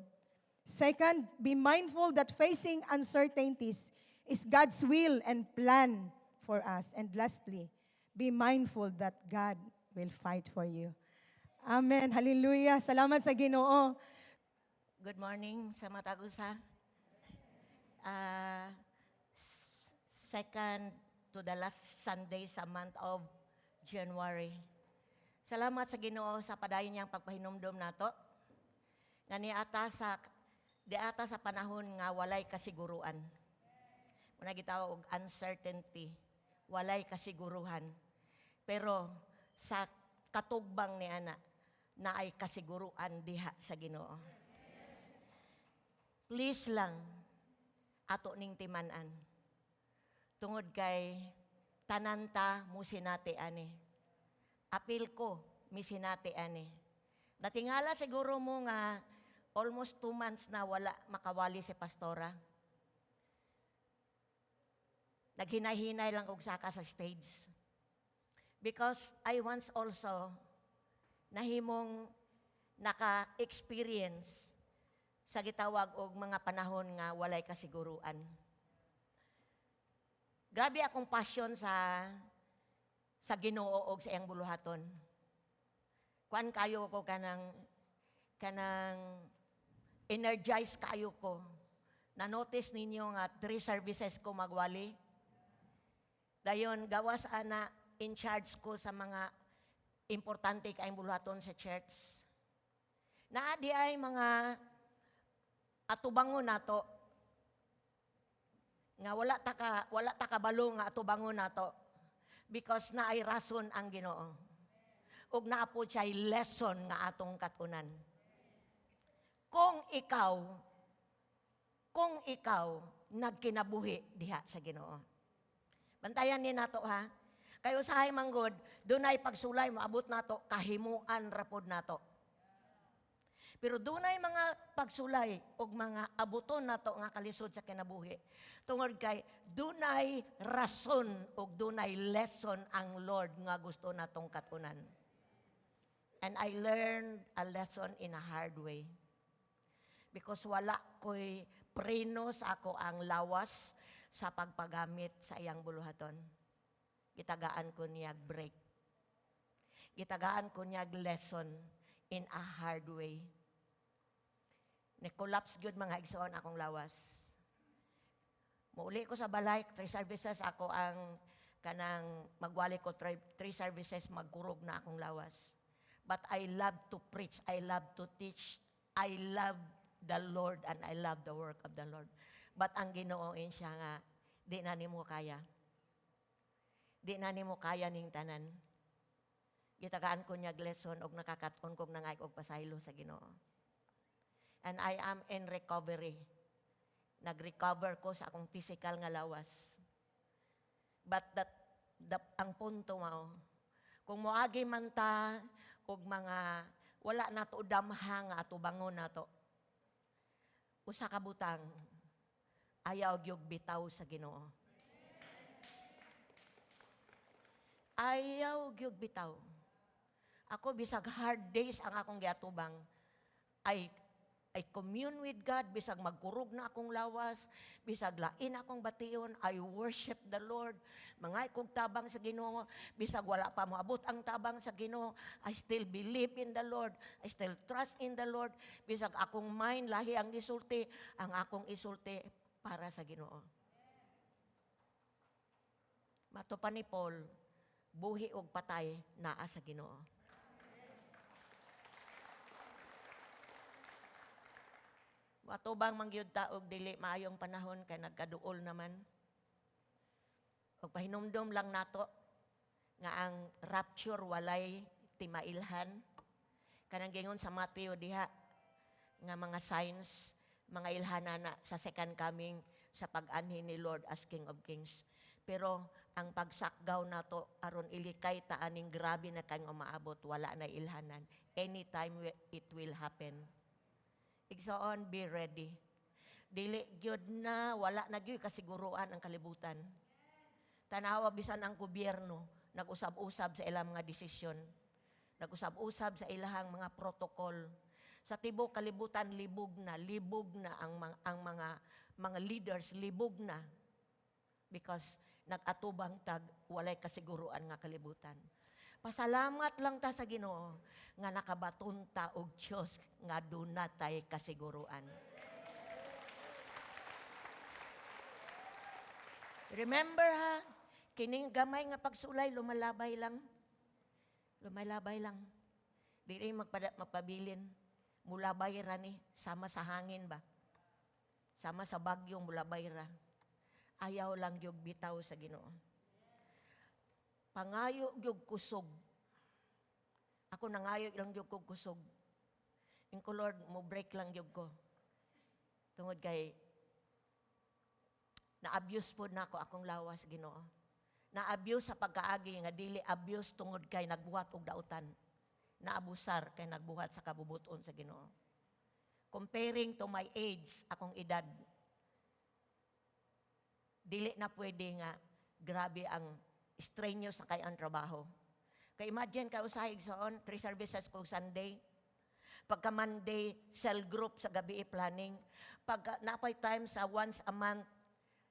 Second, be mindful that facing uncertainties is God's will and plan for us. And lastly, be mindful that God will fight for you. Amen. Hallelujah. Salamat sa Ginoo. Good morning sa matag usa. Second to the last Sunday sa month of January. Salamat sa Ginoo sa padayon niyang pagpahinumdom nato. Nga niata sa diata sa panahon nga walay kasiguruan. Muna gitawag og uncertainty, walay kasiguruhan. Pero sa katugbang ni ana naay kasiguruan diha sa Ginoo. Please lang, ato ning timan-an. Tungod kay tanan ta musinati ani. Apil ko misinati ani. Natingala siguro mo nga almost 2 months na wala makawali si pastora. Naghinay-hinay lang og saka sa stage. Because I once also nahimong naka-experience sa gitawag og mga panahon nga walay kasiguruan. Grabe akong passion sa Ginoo og sa iyang buluhaton. Kuan kayo ko, kanang energize kayo ko. Na-notice ninyo nga three services ko magwali. Dayon gawas ana, in charge ko sa mga importante kaayong buluhaton sa church. Naa di ay mga atubangon nato nga wala ta kabalo nga atubangon nato because naay rason ang Ginoo. Ug naa po siya'y lesson nga atong katunan. Kung ikaw nagkinabuhi diha sa Ginoo. Bantayan ni nato ha. Kay usahay manggod, dunay pagsulay moabot nato, kahimuan rapod nato. Pero dunay mga pagsulay ug mga abuton nato nga kalisod sa kinabuhi. Tungod kay dunay rason ug dunay lesson ang Lord nga gusto natong katunan. And I learned a lesson in a hard way. Because wala ko'y preno sa ako ang lawas sa pagpagamit sa iyang buluhaton. Gitagaan ko niya break. Gitagaan ko niya lesson in a hard way. Ni-collapse gyud, mga igsoon, akong lawas. Muuli ko sa balay, three services ako ang kanang magwali ko, three services, magkurog na akong lawas. But I love to preach, I love to teach, I love the Lord and I love the work of the Lord. But ang Ginoo siya nga, di na nimo kaya. Di na nimo kaya ning tanan. Gitagaan ko niya lesson og nakakaton kog nangay og pasaylo sa Ginoo. And I am in recovery. Nag-recover ko sa akong physical nga lawas. But ang punto mao, kung moagi man ta og mga wala nato damha nga atubangon nato, usa ka butang, ayaw gyud bitaw sa Ginoo. Ayaw gyud bitaw. Ako bisag hard days ang akong giatubang, ay I commune with God, bisag magkurog na akong lawas, bisag lain akong bation, I worship the Lord. Mangay kog tabang sa Ginoo, bisag wala pa moabot ang tabang sa Ginoo, I still believe in the Lord. I still trust in the Lord. Bisag akong mind lahi ang isulti, ang akong isulti para sa Ginoo. Mato pa ni Paul, buhi og patay naa sa Ginoo. Matubang mangyud ta og dili maayong panahon kay nagkaduol naman. Og pahinumdom lang nato nga ang rapture walay timailhan. Kanang gingon sa Matthew diha nga mga signs, mga ilhanan na sa second coming, sa pag-anhi ni Lord as King of Kings. Pero ang pagsakgaw nato aron ilikay ta aning grabe na kang umaabot, wala na ilhanan. Anytime it will happen. Igsoon, be ready. Dili gyud na, wala na gyud kasiguruan ang kalibutan. Tanawa bisan ang gobyerno, nag-usab-usab sa ilang mga desisyon. Nag-usab-usab sa ilahang mga protocol. Sa tibok kalibutan, libog na ang mga leaders, libog na. Because nag-atubang tag walay kasiguruan nga kalibutan. Pasalamat lang ta sa Ginoo nga nakabaton ta og Dios nga duna tay kasiguruan. Remember ha, kining gamay nga pagsulay lumalabay lang. Lumalabay lang. Dili magpabilin. Mulabay ra ni sama sa hangin ba. Sama sa bagyo, mulabay ra. Ayaw lang gyud bitaw sa Ginoo. Pangayo gyud kusog. Ako, nangayo lang gyud kog kusog. Ingon ko, "Lord, mo break lang gyud ko." Tungod kay na-abuse po na ako akong lawas, Ginoo. Na-abuse sa pagkaagi nga dili abuse tungod kay nagbuhat og dautan. Naabusar kay nagbuhat sa kabubuton sa Ginoo. Comparing to my age, akong edad, dili na pwede nga grabe ang strenuous sa kay ang trabaho. Kay imagine ka usahay, igsoon, three services ko Sunday. Pagka Monday, cell group sa gabi planning. Pagka napay time sa once a month,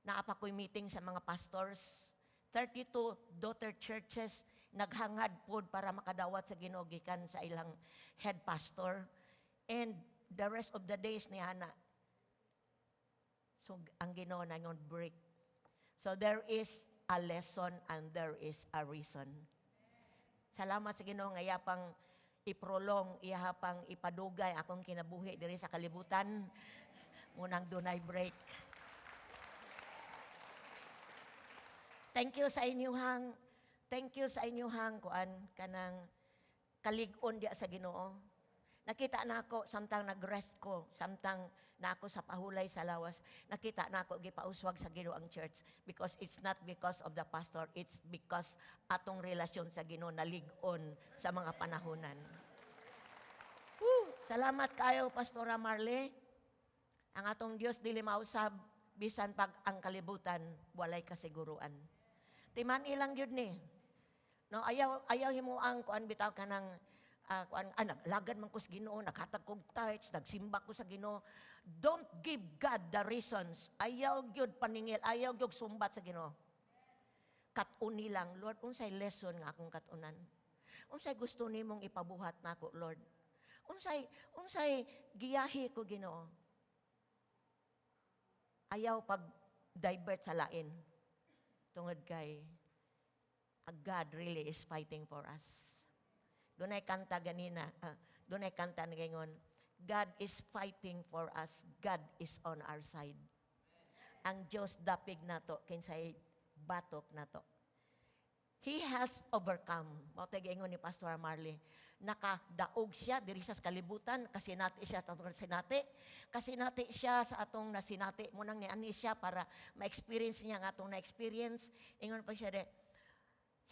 naa pa ko'y meeting sa mga pastors. 32 daughter churches naghangad pod para makadawat sa Ginoo gikan sa ilang head pastor. And the rest of the days ni ana. So ang Ginoo nangon break. So there is a lesson and there is a reason. Salamat sa Ginoo nga iya pang i-prolong, iya pang ipadugay akong kinabuhi diri sa kalibutan. Munang dunay break. Thank you sa inyuhang kuan kanang kalig-on diya sa Ginoo. Nakita na ako samtang nag-rest ko, samtang na ako sa pahulay sa lawas, nakita na ako gipauswag sa Ginoo ang church because it's not because of the pastor, it's because atong relasyon sa Ginoo nalig-on sa mga panahonan. Woo! Salamat kayo, Pastora Marley. Ang atong Dios dili mausab bisan pag ang kalibutan walay kasiguruan. Timan ilang gyud ni. No, ayaw ayaw himo ang kuan bitaw kanang kuan naglagad man ko sa Ginoo, naghatag kog tithes, nagsimba ko sa Ginoo. Don't give God the reasons. Ayaw gyud paningil, ayaw gyud sumbat sa Ginoo. Kat-uni lang, "Lord, unsay lesson nga akong katunan? Unsay gusto nimong ipabuhat nako, Lord? Unsay giyahi ko, Ginoo?" Ayaw pag divert sa lain. Tungod kay God really is fighting for us. Dunay kanta ganina, dunay kanta na gayon, "God is fighting for us, God is on our side." Ang Diyos dapig nato, kinsay batok nato. He has overcome. Mao tay giingon ni Pastor Marley. Nakadaog siya diri sa kalibutan kasi nati siya sa atong sinati. Kasi nati siya sa atong nasinati mo nang niani siya para ma-experience niya ang atong na-experience. Ingon pa siya de,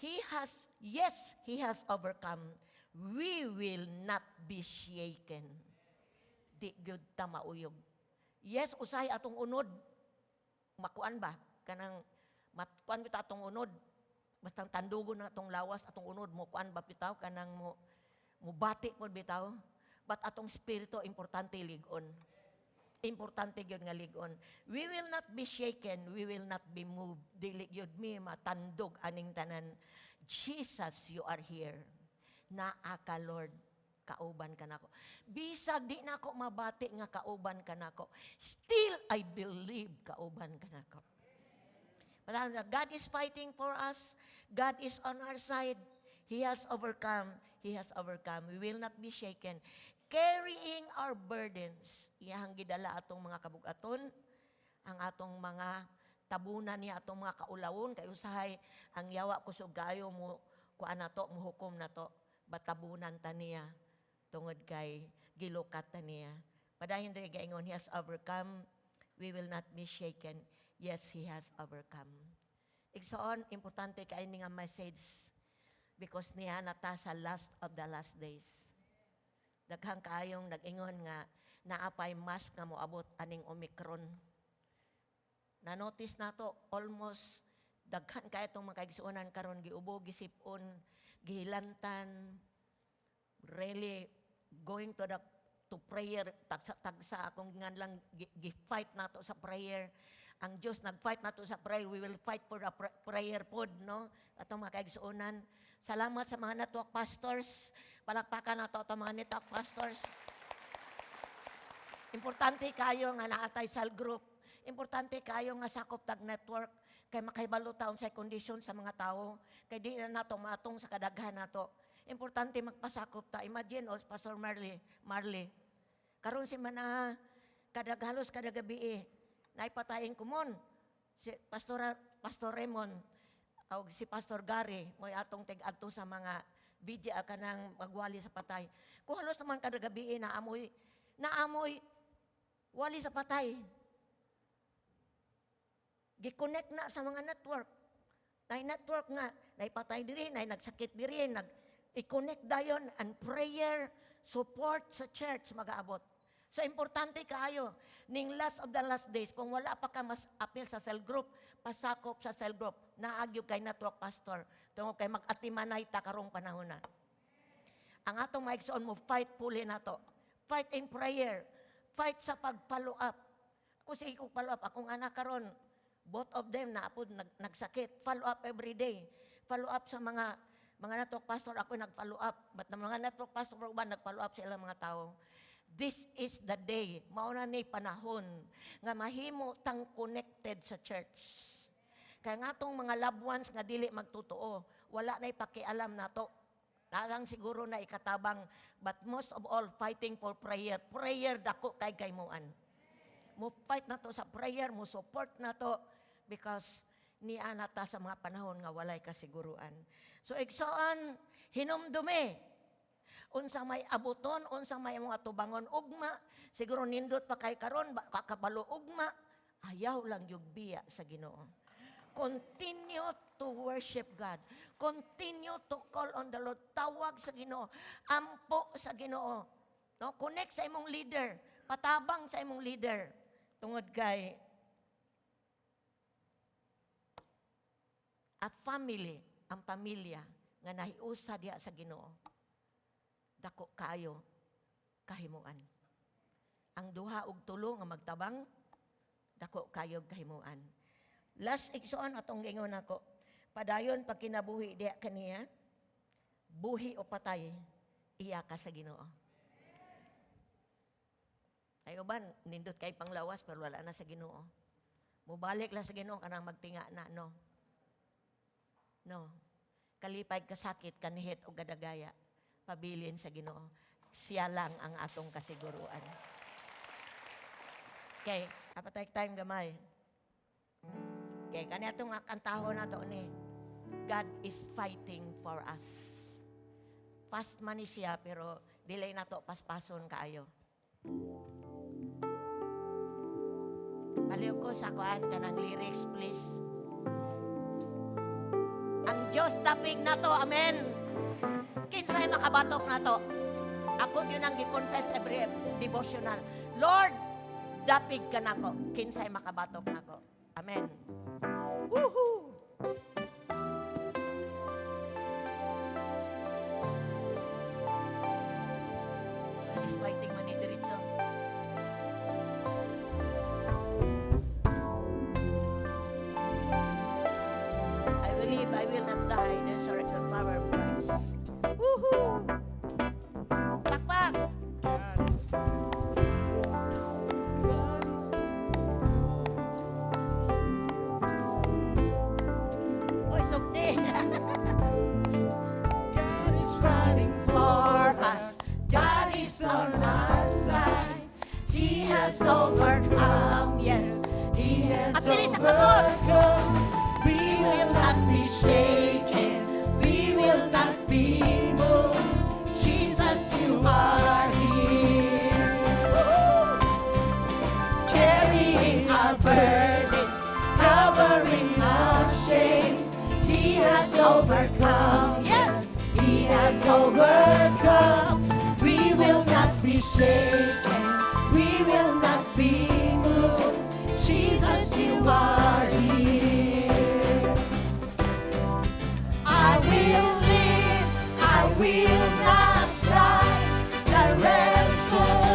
He has, yes, He has overcome. We will not be shaken. Di gyud ta mauyog. Yes, usahay atong unod. Makuan ba? Kanang matkuan bitaw atong unod. Basta tandugon na atong lawas, atong unod mo kuan ba bitaw kanang mo mubati pod bitaw. But atong spirito, importante ligon. Importante gyud nga ligon. We will not be shaken, we will not be moved. Dili gyud mi matandog aning tanan. Jesus, you are here. Naa ka, Lord, kauban ka nako. Bisag di nako mabati nga kauban ka nako, still I believe kauban ka nako. But God is fighting for us. God is on our side. He has overcome. He has overcome. We will not be shaken. Carrying our burdens. Iyahang gidala atong mga kabugaton, ang atong mga tabunan niya, atong mga kaulawon, kay usahay ang yawa kusog kayo mo kuan nato, muhukom nato, batabunan ta niya tungod kay gilukat ta niya. Padayon diri gaingon, He has overcome. We will not be shaken. Yes, He has overcome. Igsoon, importante kay ni nga message because niya nata sa last of the last days. Daghang kaayong nag-ingon nga naapay mask nga moabot aning Omicron. Na-notice nato almost daghan kay itong mga kaigsuonan karon giubo, gisipon, gihilantan, really going to prayer. Tagsa tagsa akong ngan lang gi-fight nato sa prayer. Ang Dios nag-fight nato sa prayer. We will fight for the prayer pod, no, atong mga kaigsuonan. Salamat sa mga network pastors. Palakpakan nato atong mga network pastors. Importante kayo nga naatay cell group. Importante kayo nga sakop tag network kay makahibalo ta unsay kondisyon sa mga tao kay di na nato maatong sa kadaghan nato. Importante magpasakop ta. Imagine, oh, Pastor Marley, Marley. Karon si mana kada halos kada gabi eh, naipatayin ko mon si Pastor Pastor Raymond o si Pastor Gary mo'y atong tig-adto sa mga video kanang magwali sa patay. Kung halos naman kada gabi eh, naamoy wali sa patay. Gi-connect na sa mga network. Nay network nga, naipatay diri, nay nagsakit diri, nag i-connect dayon and prayer support sa church magaabot. So importante kaayo ning last of the last days, kung wala pa ka mas apil sa cell group, pasakop sa cell group, naa gyud kay network pastor tungod kay mag-atimanay ta karong panahon na. Ang atong maigsoon mo fight puli nato. Fight in prayer. Fight sa pag-follow up. Ako sige kong follow up. Akong anak karon, both of them na apod nagsakit. Follow up every day. Follow up sa mga network pastor, ako nag-follow up. But na mga network pastor uban nag-follow up sa ilang mga tao. This is the day, mao na ni panahon nga mahimo tang connected sa church. Kaya nga tong mga loved ones nga dili magtotoo, wala na ipakialam nato. Lang siguro na ikatabang, but most of all, fighting for prayer. Prayer dako kay kaymuan. Mo fight na to sa prayer, mo support na to, because niya na ta sa mga panahon nga walay kasiguruan. So igsoon, hinumdumi unsa may abuton, unsa may mga tubangon ugma, siguro nindot pa kay karon, kakabalo ugma, ayaw lang yung biya sa Ginoo. Continue to worship God. Continue to call on the Lord. Tawag sa Ginoo. Ampo sa Ginoo. No? Connect sa imong leader. Patabang sa imong leader. Tungod kay a family, ang pamilya nga nahiusa diha sa Ginoo, dako kaayo kahimuan. Ang duha og tulo nga magtabang, dako kayo kahimuan. Last, igsoon, atong gingon nako. Padayon pag kinabuhi diha kaniya, buhi o patay, iya ka sa Ginoo. Ay uban, nindot kay panglawas pero wala na sa Ginoo. Mubalik lang sa Ginoo kanang magtinga na, no. No. Kalipay kasakit, kanihit o gadagaya, pabilin sa Ginoo. Siya lang ang atong kasiguruan. Okay, apatay time gamay. Okay, kani atong kantahon nato ni God is fighting for us. Fast man ni siya pero dili nato paspason kaayo. Paliw ko sa kuan kanang lyrics, please. Ang Diyos dapig nato, amen. Kinsay makabatok nato? Ako yun ang gi-confess every devotional. Lord, dapig ka nako. Kinsay makabatok nako. Amen. Woohoo! Fighting man ni diretso. I will live, I will not die. The resurrection power of Christ. Woohoo! Pakpak! God is God is Uy, sugdi! God is fighting For us. God is on our side. He has overcome. Yes. He has At bilis ang kamot. Overcome. We will not be shaken. We will not be moved. Jesus, you are here. Carrying our burdens, covering our shame. He has overcome. Yes. He has overcome. We will not be shaken. We will not be moved. Jesus, you are here. I will live, I will not die. The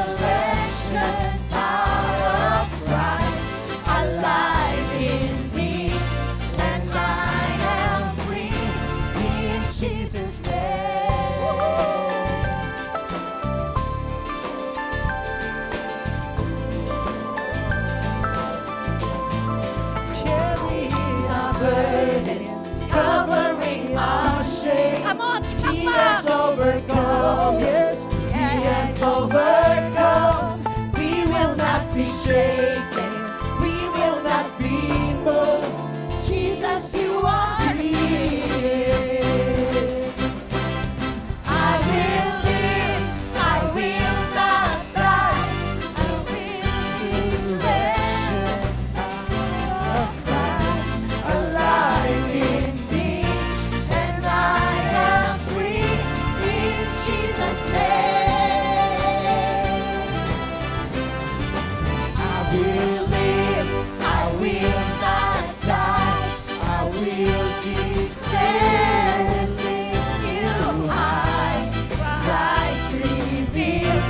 resurrection power of Christ alive in me, and I am free In Jesus' name. Carrying our burdens, covering our shame. Come on, He has ipakpak! Overcome. Yes, He has overcome. We will not be shaken. We will not be moved. Jesus, you are here. I will live, I will not die. I will Resurrection of Christ alive in me, and I am free in Jesus' name. I will live, I will not die, I will declare and lift you high. Christ revealed,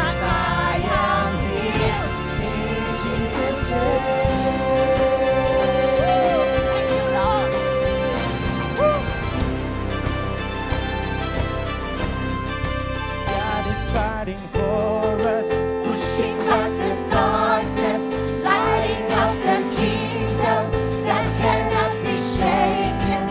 and I am healed. In Jesus' name. Thank you, Lord. God is fighting for us, pushing back the darkness, Lighting up the kingdom that cannot be shaken.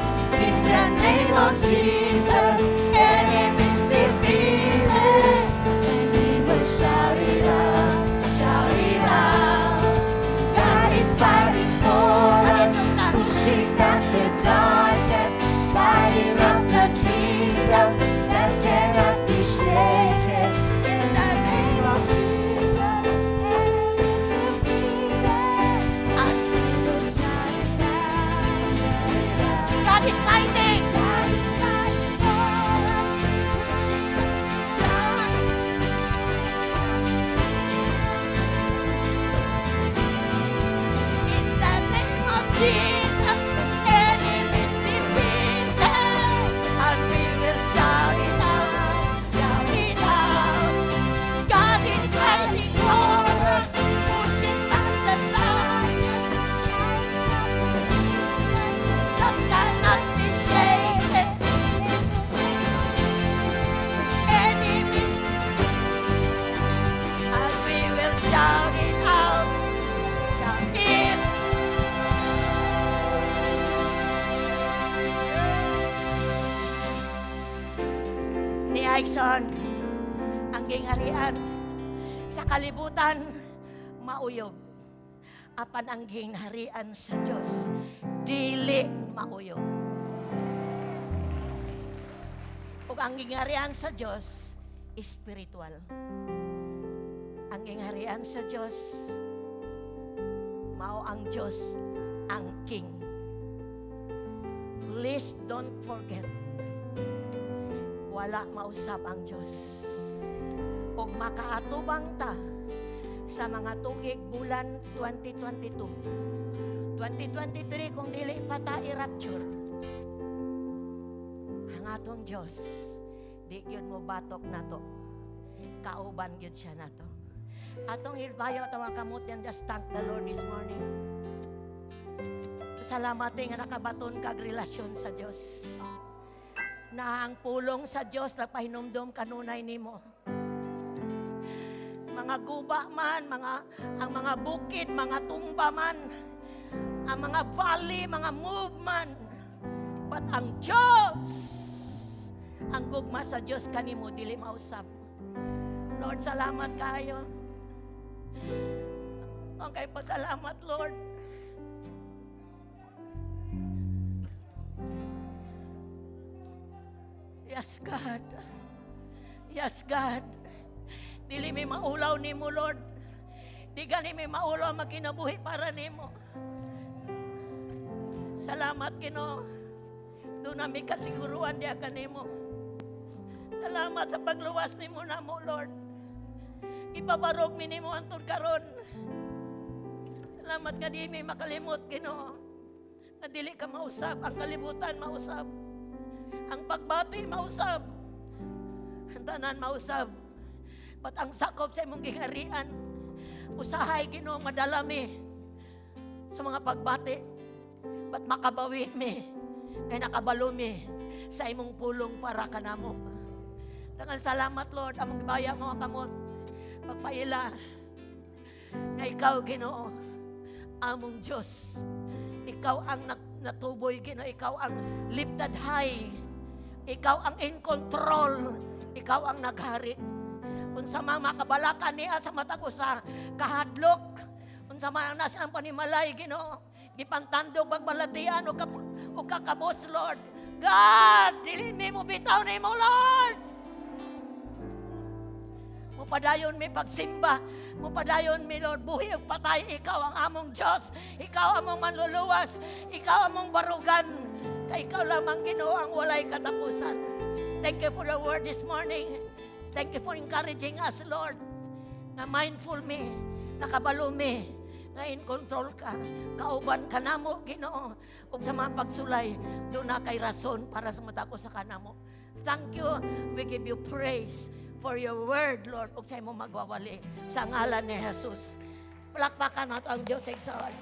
In the name of Jesus, enemies defeated. And we will shout it out, shout it out. God is fighting for us, pushing back the darkness, lighting up the kingdom that cannot be shaken. In the name of Jesus, enemies defeated. And we will shout it out, shout it out. God is fighting. God is fighting for us, pushing back the In the name of Jesus, enemies defeated, and we will shout it out, shout it out. God is fighting for us, pushing back the darkness that cannot be shaken. Enemies, and we will shout it out, shout it. Ni Aixon, ang gingharian sa kalibutan, mauyog. Apan ang gingharian sa Diyos, dili mauyog. Ug ang gingharian sa Diyos, spiritual. Ang gingharian sa Diyos, mao ang Diyos ang King. Please don't forget, wala mausab ang Diyos. Ug makaatubang ta sa mga tuig bulan 2022, 2023 kung dili pa ta i-rapture. Ang atong Diyos, di gyud mo batok nato. Kauban gyud siya nato. Atong ibayo atong mga kamot and just thank the Lord this morning. Salamat nga nakabaton kag relasyon sa Dios. Na ang pulong sa Dios na pahinumdom kanunay nimo. Mga guba man, ang mga bukid, mga tumba man, ang mga valley, mga movement. But ang Diyos, ang gugma sa Diyos kanimo dili mausab. Lord, salamat kayo. Ang kay pasalamat, Lord. Yes, God. Yes, God. Dili mi maulaw nimo, Lord. Di gani mi maulaw magkinabuhi para nimo. Salamat, Ginoo. Duna mi kasiguruan diha kanimo. Salamat sa pagluwas nimo namo, Lord. Ipabarog mi nimo hangtod karon. Salamat nga di mi makalimot, Ginoo. Nga dili ka mausab, ang kalibutan mausab. Ang pagbati mausab. Ang tanan mausab. But ang sakop sa imong giharian, usahay, Ginoo, madala mi sa mga pagbati. But makabawi mi, kay nakabalo mi sa imong pulong para kanamo. Daghang salamat, Lord, among gibaya mga kamot. Pagpaila nga ikaw, Ginoo, among Diyos. Ikaw ang natuboy, Ginoo. Ikaw ang lifted high. Ikaw ang in control. Ikaw ang naghari. Unsa man makabalaka niya sa matag usa kahadlok. Unsa man ang nasa ang panimalay, Ginoo. Gipantandog pagbalatian o kakabos, Lord. God, dili mi mo bitaw nimo, Lord. Mupadayon mi pagsimba. Mupadayon mi, Lord. Buhi ug patay, ikaw ang among Diyos. Ikaw among manluluwas. Ikaw among barugan. Kay ikaw lamang, Ginoo, ang walay katapusan. Thank you for the word this morning. Thank you for encouraging us, Lord. Nga mindful mi, nakabalo mi, nga in control ka. Kauban ka namo, Ginoo. Ug sa mga pagsulay, duna kay rason para sa matag usa kanamo. Thank you. We give you praise for your word, Lord, ug sa imong magwawali sa ngalan ni Jesus. Palakpakan nato ang Diyos, igsoon.